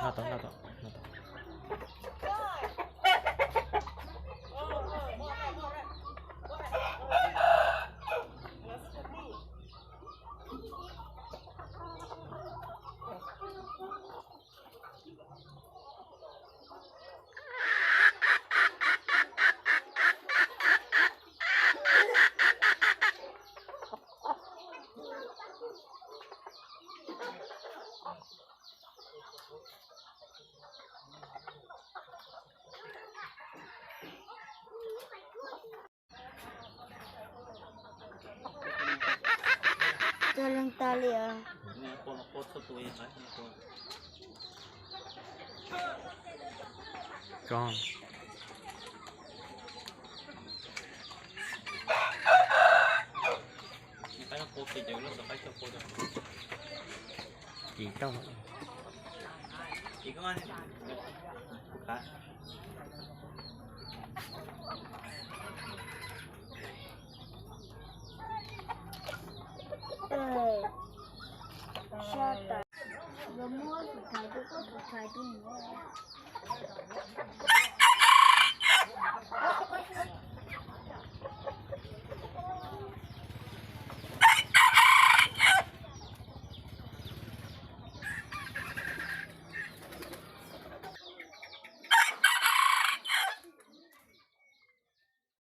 Noj tau, noj tau, noj tau. Tag leej tag li os. Ko. Tsis tau. Sab tas, yuav muab tus thaiv rau koj tus thaiv rau mus.